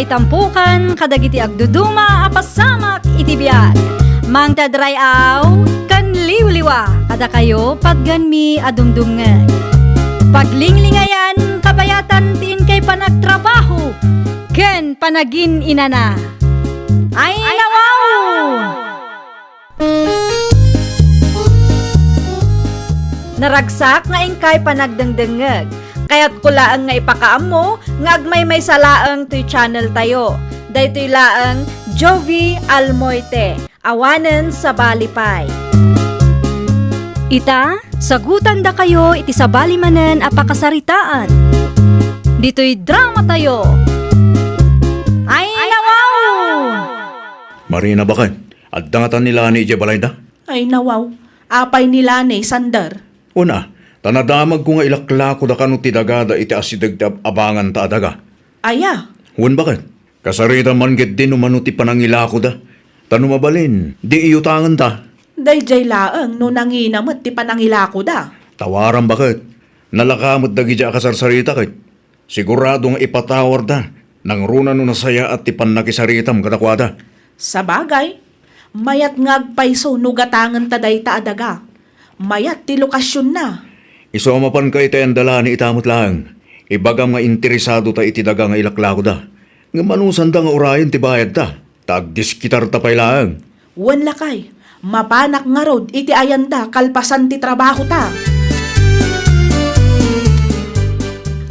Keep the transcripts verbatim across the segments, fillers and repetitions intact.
Itampukan kadagiti agduduma a pasamak iti biag. Mangted ray-aw ken liwliwa kadakayo patganmi a dumdumngeg. Paglinglingayan kabayatan ti inkay panagtrabaho ken panagin-inana. Ay, nawaw! Naragsak nga inkay panagdengdengngeg. Kayatko laeng nga ipakaammo nga agmaymaysa laeng toy channel tayo. Daytoy laeng Jovie Almoite, awanen sabali pay. Ita, sagutandakayo iti sabali manen a pakasaritaan. Ditoy drama tayo. Ay, nawaw! Marina, baket. Adda ngata ni Lani idiay balayda? Ay, nawaw. Apay ni Lani, Sander? Una, ta nadamagko nga ilaklakoda kano ti dagada iti asideg ti ab-abanganta a daga. Aya? Wen, baket. Kasaritam man ketdi no mano ti panangilakoda. Ta no mabalin, di iyutangenta. Daydiay laeng no nangina met ti panangilakoda. Tawaram, baket. Nalaka met dagidi a kasarsarita ket. Sigurado nga ipatawarda, nangruna no nasayaat ti pannakisaritam kadakuada. Sabagay, mayat nga agpayso no gatangenta dayta a daga. Mayat ti lokasionna. Isu a mapanka iti ayan da Lani ita met laeng. Ibagam nga interesadota iti daga nga ilaklakoda. Ngem anusanda nga urayen ti bayadta? Ta agdiskitarta pay laeng. Wen, lakay, mapanak ngarud iti ayanda kalpasan ti trabahota.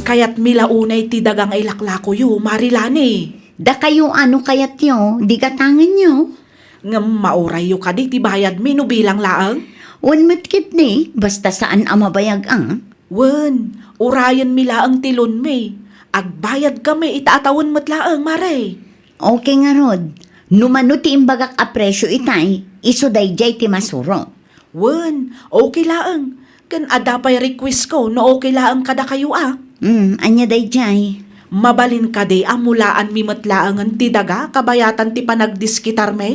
Kayatmi la unay ti daga nga ilaklakoyo, Mari Lani. Dakayo a no kayatyo, di gatangenyo. Ngem maurayyo kadi ti bayadmi no bilang laeng? Wen met ketdi, basta saan a mabayag a. Wen, urayenmi laeng ti loanmi. Agbayadkami ita a tawen met laeng, Mare. Okay ngarud. No mano ti imbagak a presio itay, isu daydiay ti masuro. Wen, okay laeng. Ken adda pay requestko no okay laeng kadakayo a. Hmm, ania daydiay? Mabalin kadi a mulaanmi met laengen ti daga kabayatan ti panagdiskitarmi?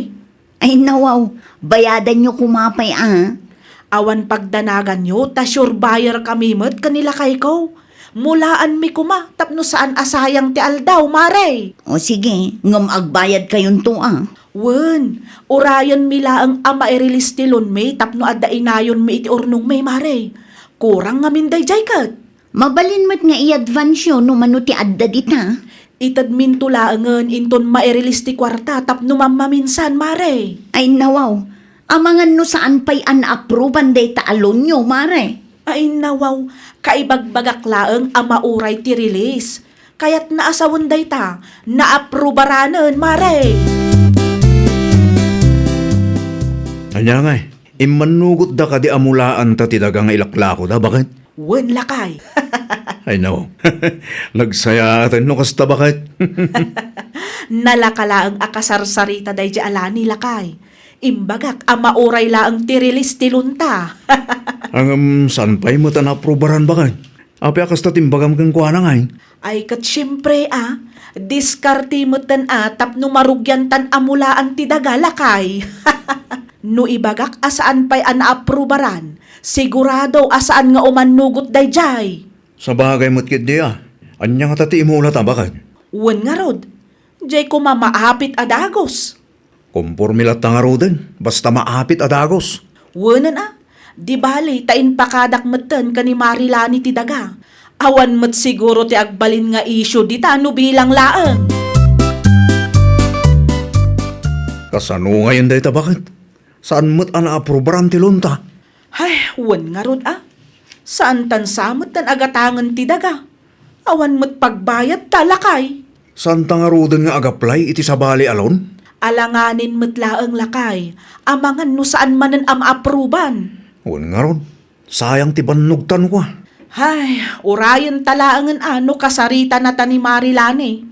Ay, nawaw, bayadanyo koma pay a. Awan pagdanaganyo, ta sure buyer kami met ken ni lakayko. Mulaanmi koma tapno saan a sayang ti aldaw, Mare. O sige, ngem agbayadkayonto a. Wen, urayenmi laeng a mairelease ti loanmi tapno adda inayonmi iti urnongmi, Mare. Kurang ngamin daydiay ket. Mabalin met nga i-advanceyo no mano ti adda dita. Itedminto laengen inton mairelease ti kuarta tapno mammaminsan, Mare. Ay, nawaw. Amangan no saan pay a naaproban dayta a loanyo, Mare. Ay, nawaw. Kaibagbagak laeng a mauray ti release. Kayatna a sawen dayta, naaprobaranen, Mare. Ania ngay? Immannugotda kadi a mulaanta ti daga nga ilaklakoda, baket? Wen, lakay. Ay, no. Nagsayaat no kasta, baket? Nalaka laeng a kasarsarita daydiay a Lani, lakay. Imbagak a mauray laeng ti release ti loanta. Ngem saan pay met a naaprobaran, baket? Apay a kasta ti imbagam kenkuana ngay? Ay, ket siempre a, diskarte metten a tapno marugiantan a mulaan ti daga, lakay. No ibagak a saan pay a naaprobaran, sigurado a saan nga umannugot daydiay. Sabagay met ketdi a. Ania ngata ti imulata, baket? Wen ngarud, diay koma maapit a dagus. Komporme latta ngaruden, basta maapit a dagus. Wenen a, di bali ta impakadak metten ken ni Mari Lani ti daga. Awan met siguro ti agbalin nga isyu dita no bilang laeng. Kasano ngayen dayta, baket? Saan met a naaprobaran ti loanta? Hay, wen ngarud a. Saantan sa metten a gatangen ti daga. Awan met pagbayadta, lakay. Saanta ngaruden nga agaplay iti sabali a loan? Alanganin met laeng, lakay. Amangan no saan manen a maaproban. Wen ngarud, sayang ti bannogtan kua. Hay, urayenta laengen a no kasaritanata ni Mari Lani.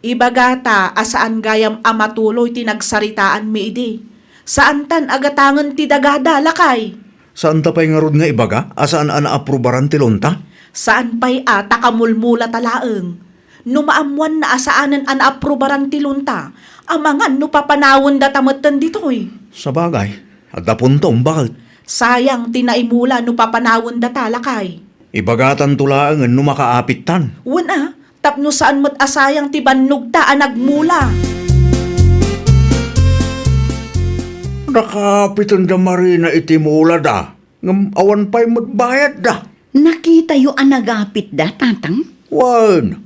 Ibagata a saan gayam a matuloy ti nagsaritaanmi idi. Saantan a gatangen ti dagada, lakay. Saanta pay ngarud nga ibaga a saan a naaprobaran ti loanta? Saan pay a ta kamulmulata laeng. No maammoanna a saanen a naaprobaran ti loanta, amangan no papanawendata metten ditoy. Sabagay, adda puntom, baket? Sayang ti naimula no papanawendata, lakay. Ibagatanto laengen no makaapittan. Wen a, Tapno saan met a sayang ti bannogta a nagmula. Nakaapiten da Marina iti mulada, ngem awan pay met bayadda. Nakitayo a nagapitda, Tatang? Wen,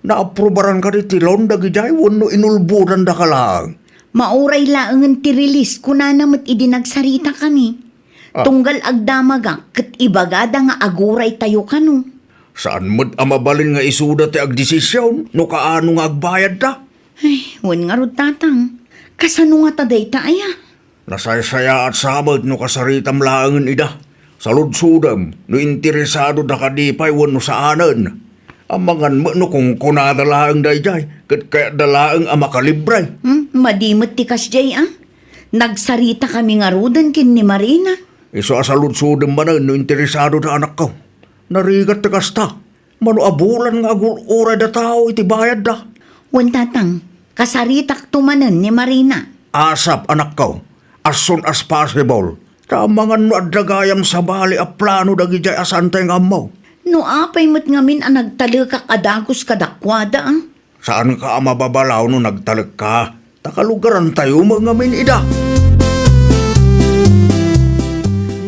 naaprubaran kadi ti loan dagidiay wenno inulbodandaka laeng? Mauray laengen ti release, kunana met idi nagsarita kami. Ah. Tunggal agdamagak ket ibagada nga aguraytayo kano. Saan met a mabalin nga isuda ti agdesision no kaano nga agbayadda? Ay, wen ngarud, Tatang. Kasano ngata dayta aya? Nasaysayaat sa met no kasaritam laengen ida. Saludsodem no interesadoda kadi pay wenno saanen. Amangan met no kunkunada laeng daydiay, ket kayatda laeng a makalibre. Hmm, madi met ti kasdiay, a? Nagsarita kami ngaruden ken ni Marina. Isu a saludsodem manen no interesadoda, anakko. Narigat ti kasta. Mano a bulan nga agur-urayda tao iti bayadda. Wen, Tatang, kasaritakto manen ni Marina. Asap, anakko, as soon as possible. Ta amangan no adda gayam sabali a plano dagidiay a saantay nga ammo. No apay met ngamin a nagtalekak a dagus kadakuada, a? Saanka a mababalaw no nagtalekka, ta kalugarantayo met ngamin ida.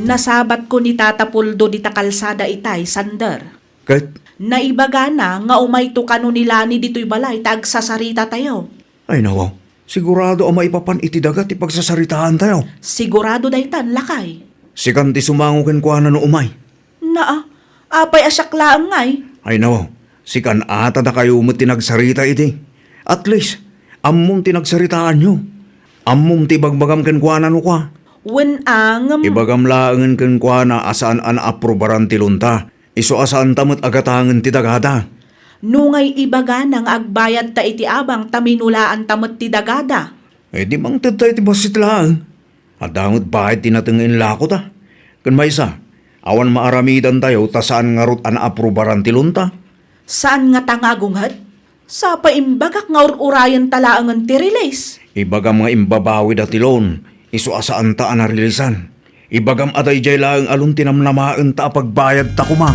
Nasabatko ni Tata Puldo dita kalsada itay, Sander. Ket? Naibagana nga umayto kano ni Lani ditoy balay ta agsasaritatayo. Ay, nawaw. Sigurado a maipapan iti daga ti pagsasaritaantayo. Sigurado daytan, lakay. Sikan ti sumango kenkuana no umay. Naa, apay a siak laeng ngay? Ay, nawaw. Sikan a ta dakayo met ti nagsarita iti. At least, ammom ti nagsaritaanyo. Ammom ti ibagbagam kenkuana no kua. Wen a, ngem. Ibagam laengen kenkuana a saan a naaprubaran ti loanta. Isu a saanta met a gatangen ti dagada. No ngay ibagana nga agbayadta iti abang ta minulaanta met ti dagada. Eh, di mangtedta iti bassit laeng. Adda met bayad ti nateng nga inlakota. Ken maysa, awan maaramidantayo ta saan ngarud a naaprubaran ti loanta. Saan ngata nga agunget? Sapay imbagak nga ur-urayenta laengen ti release. Ibagam nga imbabawida ti loan, isu a saanta a nareleasan. Ibagam a daydiay laeng a loan ti namnamaenta a pagbayadta koma.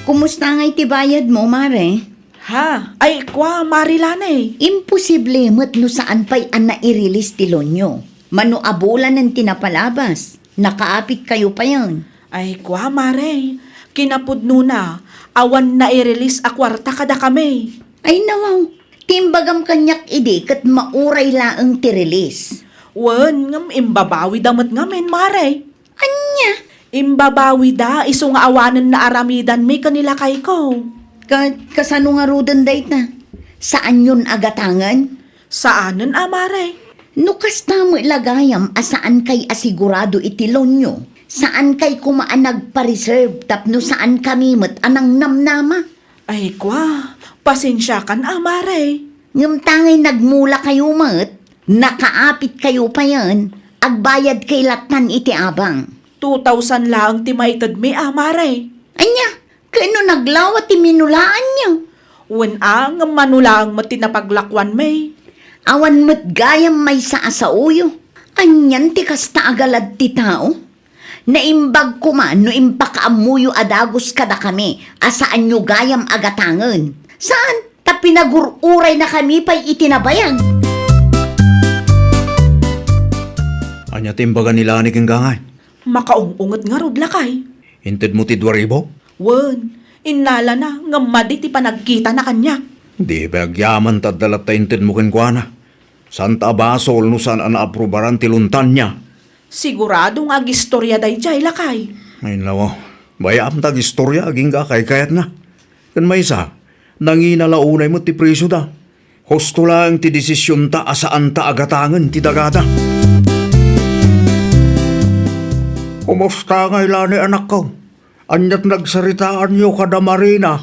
Kumusta ngay ti bayadmo, Mare? Ha? Ay, kua, Mare Lani. Imposible met no saan pay a nairelease ti loanyo. Mano a bulanen ti napalabas. Nakaapitkayo payen. Ay, kua, Mare, kinapudnona, awan nairelease a kuarta kadakami. Ay, nawaw, ti imbagam kaniak idi ket mauray laeng ti release. Wen, ngem imbabawida met ngamin, Mare. Ania? Imbabawida isu nga awanen naaramidanmi ken ni lakayko. Ka-, kasano ngaruden dayta? Saanyon a gatangen? Saanen a, Mare. No kasta met la gayam a saankay a sigurado iti loanyo, saankay koma a nagpa-reserve tapno saankami met a nangnamnama. Ay, kua, pasensiakan a, Mare. Ngem ta ngay nagmulakayo met, nakaapitkayo payen, agbayadkay lattan iti abang. Two thousand laeng ti maitedmi a, Mare. Ania? Ken no naglawa ti minulaanyo? Wen a, ngem mano laeng met ti napaglakuanmi. Awan met gayam maysa a saoyo. Anian ti kasta a galad ti tao? Naimbag koma no impakaammoyo a dagus kadakami a saanyo gayam a gatangen. Saan? Ta pinagur-uraynakami pay iti nabayag. Ania ti imbaga ni Lani kenka ngay? Makaung-unget ngarud, lakay. Intedmo ti dua ribu? Wen, innalana ngem madi ti panagkitana kaniak. Di pay agyaman ta adda latta intedmo kenkuana. Saanta a basol no saan a naaprubaran ti loanta nia. Sigurado nga agistoria daydiay, lakay. Ay, nawaw. Bay-am ta agistoria agingga a kaykayatna. Ken maysa, nangina la unay met ti presioda. Husto laeng ti desisionta a saanta a gatangen ti dagada. Kumusta ngay la ni anakko? Aniat nagsaritaanyo kada Marina?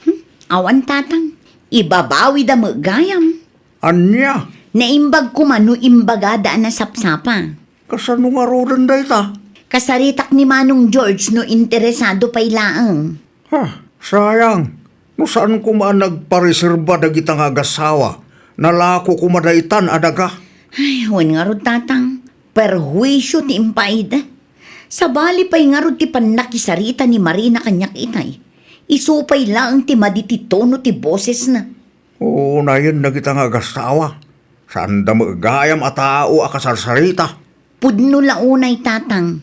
Hmm, awan, Tatang. Ibabawida met gayam. Ania? Naimbag koma no imbagada a nasapsapa. Kasano ngaruden dayta? Kasaritak ni Manong George no interesado pay laeng. Ha, sayang. No saan koma a nagpareserba dagita nga agasawa, nalako koma daytan a daga. Ay, wen ngarud, Tatang. Perhuisio ti impaayda. Sabali pay ngarud ti pannakisarita ni Marina kaniak itay. Isu pay laeng ti madi ti tono ti bosesna. Unayen dagita nga agasawa. Saanda met gayam a tao a kasarsarita. Pudno la unay, Tatang.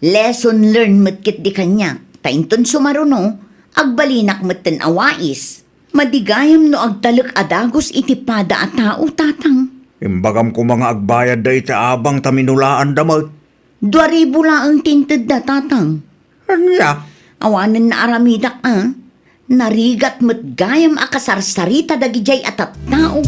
Lesson learned met ketdi kaniak, ta inton sumaruno, agbalinak metten a wais. Madi gayam no agtalek a dagus iti pada a tao, Tatang. Imbagam koma nga agbayadda iti abang ta minulaanda met. Dua ribu laeng ti intedda, Tatang. Ania? Awanen naaramidak a. Narigat met gayam a kasarsarita dagidiay a tattao.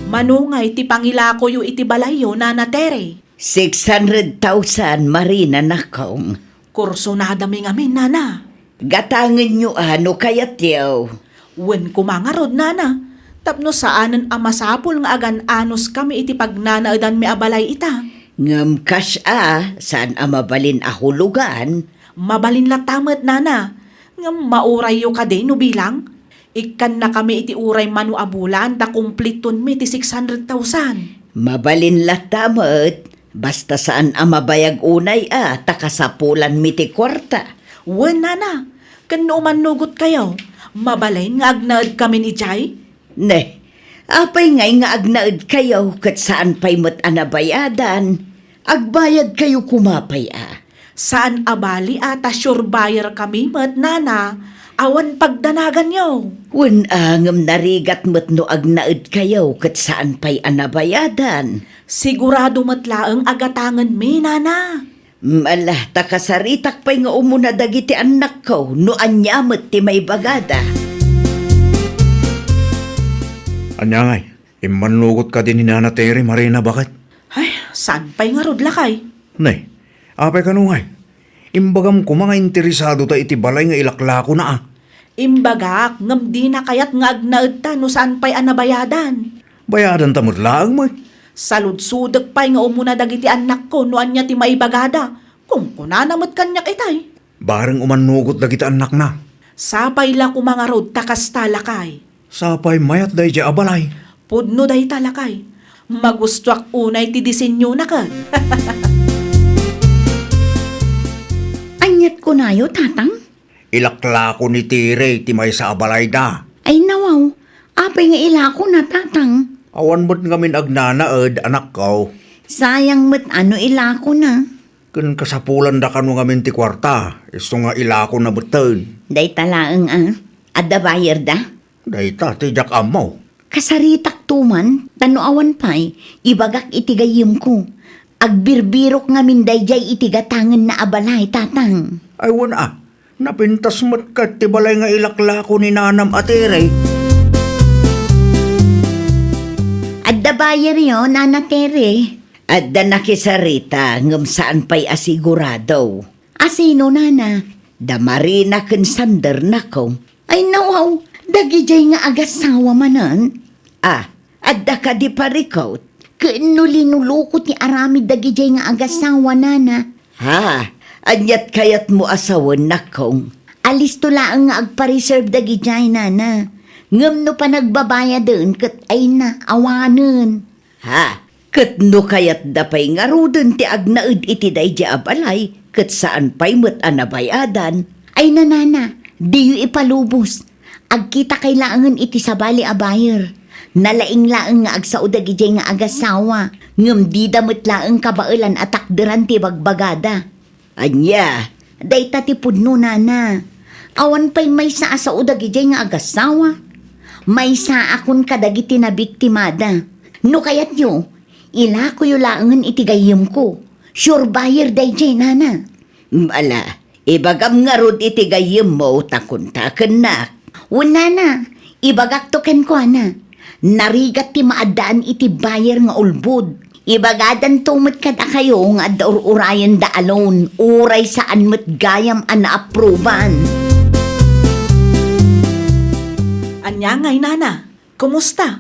Mano ngay ti pangilakoyo iti balayyo, Nana Tere? Six hundred thousand, Marina, nakong. Kursunadami ngamin, Nana. Gatangenyo a no kayatyo. Wen koma ngarud, Nana, tapno saanen a masapul nga agan-anos kami iti pagnanaedanmi a balay ita. Ngem kas a, saan a mabalin a hulugan? Mabalin latta met, Nana. Ngem maurayyo kadi no bilang? Ikkannakami iti uray mano a bulan ta kumplitonmi ti six hundred thousand. Mabalin latta met, basta saan a mabayag unay a ta kasapulanmi ti kuarta. Wen, Nana, ken no umannugotkayo, mabalin nga agnaedkamin idiay? Ne, apay ngay nga agnaedkayo ket saan pay met a nabayadan? Agbayadkayo koma pay a. Saan a bali a ta sure buyer kami met, Nana, awan pagdanaganyo. Wen a, ngem narigat met no agnaedkayo ket saan pay a nabayadan. Sigurado met laeng a gatangenmi, Nana. Mm, ala, ta kasaritak pay nga umuna dagiti annakko no ania met ti maibagada. Ania ngay? Immannugot kadi ni Nana Tere, Marina, baket? Ay, saan pay ngarud, lakay? Nay, apay kano ngay? Imbagam koma nga interesado ta iti balay nga ilaklakona a. Imbagak, ngem dina kayat nga agnaedta no saan pay a nabayadan. Bayadanta met laeng, met. Saludsodek pay nga umuna dagiti annakko no ania ti maibagada. Kunkunana met kaniak itay. Bareng umannugot dagiti annakna. Sapay la koma ngarud ta kasta, lakay. Sapay mayat daydiay a balay. Pudno dayta, lakay. Magustoak unay ti disenyona ket. Aniat kunayo, Tatang? Ilaklako ni Tere ti maysa a balayda. Ay, nawaw. Apay nga ilakona, Tatang? Awan met ngamin agnanaed, anakko. Sayang met a no ilakona. Ken kasapulanda kano ngamin ti kuarta, isu nga ilakona metten. Dayta laeng a, adda bayerda? Dayta ti diak ammo. Kasaritakto man, ta no awan pay, ibagak iti gayyemko. Agbirbirok ngamin daydiay iti gatangenna a balay, Tatang. Ay, wen a, napintas met ket ti balay nga ilaklako ni nanam a Tere. Adda bayeryo, Nana Tere? Adda nakisarita, ngem saan pay a sigurado. A sino, Nana? Da Marina ken Sander, nako. Ay, nawaw, dagidiay nga agasawa manen. Ah, adda kadi parikut? Ken no linuluko ti aramid dagidiay nga agasawa, Nana. Ha? Aniat kayatmo a sawen, nakong? Alisto laeng nga agpa-reserve dagidiay, Nana. Ngem no panagbabayaden ket ay na, awanen. Ha? Ket no kayatda pay ngaruden ti agnaed iti daydi a balay, ket saan pay met a nabayadan? Ay, nanana, diyo ipalubos. Agkitakay laengen iti sabali a buyer. Nalaing laeng nga agsao dagidiay nga agasawa, ngem dida met laeng kabaelan a takderan ti bagbagada. Ania? Dayta ti pudno, nana. Awan pay maysa a sao dagidiay nga agasawa. Maysaakon kadagiti nabiktimada. No kayatyo, ilakoyo laengen iti gayyemko. Sure buyer daydiay, nana. Ala, ibagam ngarud iti gayyemmo ta kuntakennak. Wen, nana, ibagakto kenkuana. Narigat ti maaddaan iti buyer nga ulbod. Ibagadanto met kadakayo nga adda ur-urayenda a loan, uray saan met gayam a naapruban. Ania ngay, nana? Kumusta?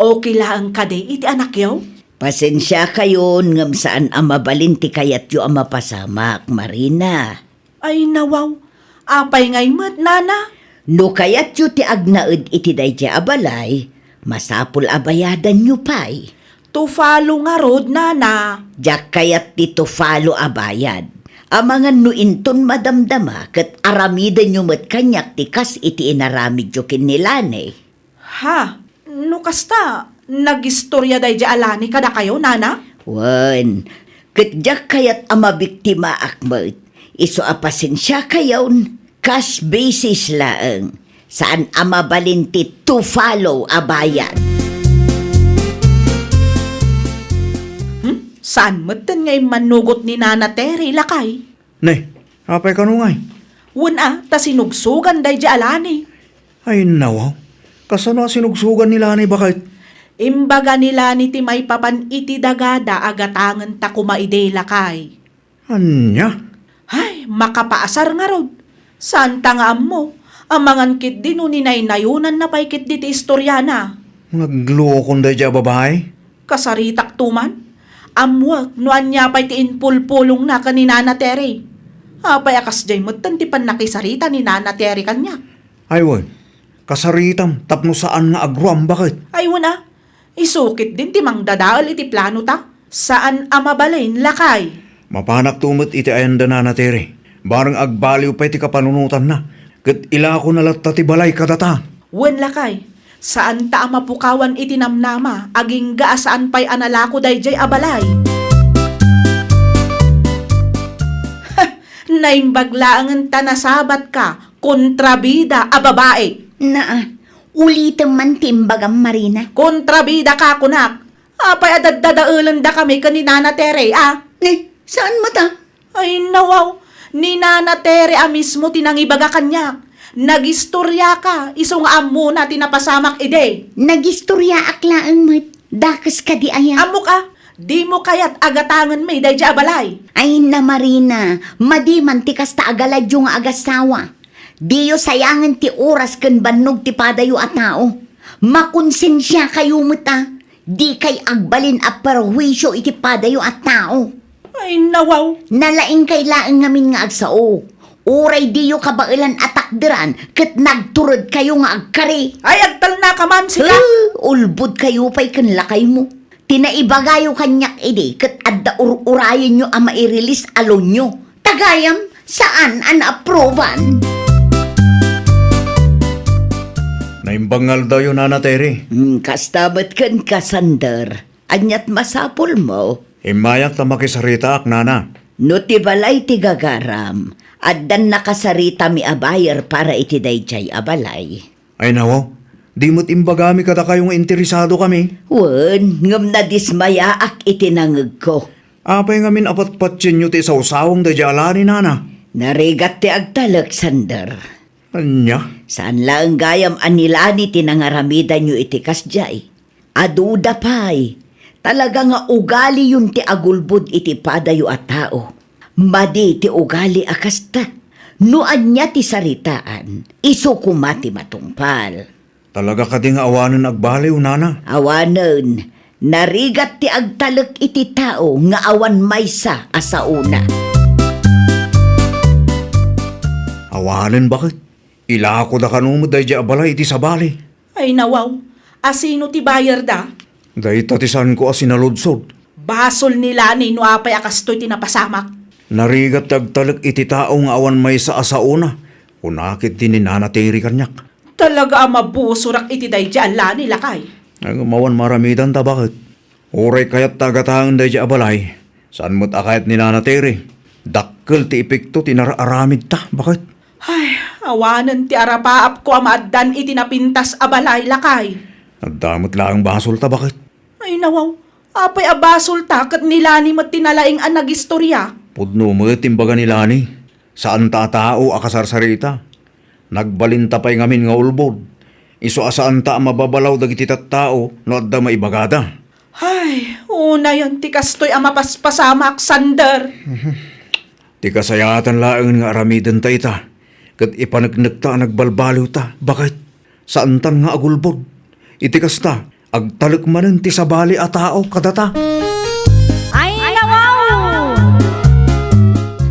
Okay laeng kadi iti anakyo? Pasensiakayon ngem saan a mabalin ti kayatyo a mapasamak, Marina. Ay, nawaw. Apay ngay met, nana? No kayatyo ti agnaed iti daydiay a balay, masapul a bayadanyo pay. Two follow ngarud, nana. Diak kayat ti two follow a bayad. Amangan no inton madamdama ket aramidenyo met kaniak ti kas iti inaramidyo ken ni Lani. Ha? No kasta, nagistoria daydiay a Lani kadakayo, nana? Wen, ket diak kayat a mabiktimaak met. Isu a pasensiakayon, cash basis laeng. Saan a mabalin ti two follow a bayad. Hmm? Saan metten nga immanugot ni Nana Terry, lakay? Ne, apay kano ngay? Wen a, ta sinugsogan daydiay a Lani. Ay, nawaw. Kasano a sinugsogan ni Lani, baket? Imbaga ni Lani ti maipapan iti dagada a gatangen ta koma idi, lakay. Ania? Ay, makapaasar ngarud. Saan ta nga ammo. Amangan ketdi no ninaynayonanna pay ketdi ti istoriana. Naglukon daydiay a babai? Kasaritak to man. Ammoek no ania pay ti impulpulongna ken ni Nana Terry. Apay a kasdiay metten ti pannakisarita ni Nana Terry kaniak? Ay wen, kasaritam tapno saan nga agruam, baket? Ay wen a, isu ketdin ti mangdadael iti planota. Saan a mabalin, lakay. Mapanakto met iti ayan da Nana Terry. Bareng agbaliw pay ti kapanunotanna, ket ilakona latta ti balay kadata. Wen, lakay. Saanta a mapukawan iti namnama, agingga a saan pay a nalako daydiay a balay. Naimbag laengen ta nasabatka, kontrabida a babai. Naa, ulitem man ti imbagam, Marina. Kontrabida ka, kunak. Apay a daddadaelendakami ken ni Nana Terry, a? Eh, saan met a? Ay, nawaw. Ni Nana Terry a mismo ti nangibaga kaniak. Nagistoriaka, isu nga ammona ti napasamak idi. Nagistoriaak laeng met. Dakes kadi aya? Ammok a, dimo kayat a gatangenmi daydiay a balay. Ay, na Marina, madi man ti kasta a galadyo nga agasawa. Diyo sayangen ti oras ken bannog ti padayo a tao. Makonsensiakayo met a. Dikay agbalin a perhuisio iti padayo a tao. Ay, nawaw. Nalaingkay laeng ngamin nga agsao. Uray diyo kabaelan a takderan ket nagturedkayo nga agkari. Ay, agtalnaka man, sika. Eh, ulbodkayo pay ken lakaymo. Ti naibagayo kaniak idi ket adda ur-urayenyo a mairilis a loanyo. Tagayam, saan a naaproban. Naimbag nga aldawyo, Nana Terry. Hmm, kasta met ken ka, Sander. Aniat masapulmo? Immayak ta makisaritaak, Nana. No ti balay ti gagaram, addan nakasaritami a buyer para iti daydiay a balay. Ay, nawaw, di met imbagami kadakayo nga interesadokami. Wen, ngem nadismayaak iti nangegko. Apay ngamin a patpatienyo ti isawsawang daydiay a Lani, Nana? Narigat ti agtalek, Sander. Ania? Saan laeng gayam a ni Lani ti nangaramidanyo iti kasdiay. Aduda pay, talaga nga ugaliyon ti agulbod iti padayo a tao. Madi ti ugali a kasta. No ania ti saritaan, isu koma ti matungpal. Talaga kadi nga awanen agbaliw, Nana? Awanen. Narigat ti agtalek iti tao nga awan maysa a saona. Awanen, baket? Ilakoda kano met daydiay a balay iti sabali. Ay, nawaw. Asino ti buyer da? Dayta ti saanko a sinaludsod. Basol ni Lani no apay a kastoy ti napasamak. Narigat ti agtalek iti tao nga awan maysa a saona, kuna ketdi ni Nana Terry kaniak. Talaga a mabusorak iti daydiay a Lani, lakay. Ay, ngem awan maramidanta, baket? Uray kayat ta gatangen daydiay a balay, saan met a kayat ni Nana Terry. Dakkel ti epekto ti nararamidta, baket? Ay, awanen ti arapaapko a maaddan iti napintas a balay, lakay. Adda met laeng basolta, baket? Ay, nawaw. Apay a basolta ket ni Lani met ti nalaing a nagistoria? Pudno met ti imbaga ni Lani. Saanta a tao a kasarsarita. Nagbalinta pay ngamin nga ulbod. Isu a saanta a mababalaw dagiti tattao no adda maibagada. Ay, unayen ti kastoy a mapaspasamak, Sander. Ti kasayaatan laeng nga aramidenta ita, ket ipaneknekta a nagbalbaliwta, baket? Saantan nga agulbod. Iti kasta, agtalek manen ti sabali a tao kadata. Ay, nawaw!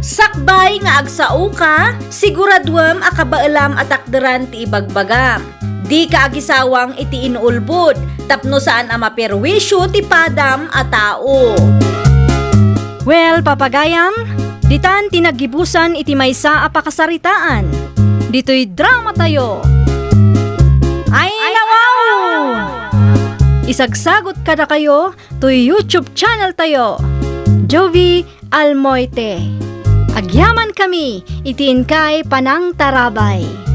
Sakbay nga agsaoka, siguraduem a kabaelam a takderan ti ibagbagam. Dika agisawang iti inulbod tapno saan a maperwisyo ti padam a tao. Well, papagayam, ditan ti naggibusan iti maysa a pakasaritaan. Ditoy drama tayo. Ay, nawaw! Isagsagot kadakayo toy YouTube channel tayo, Jovie Almoite. Agyaman kami iti inkay panangtarabay.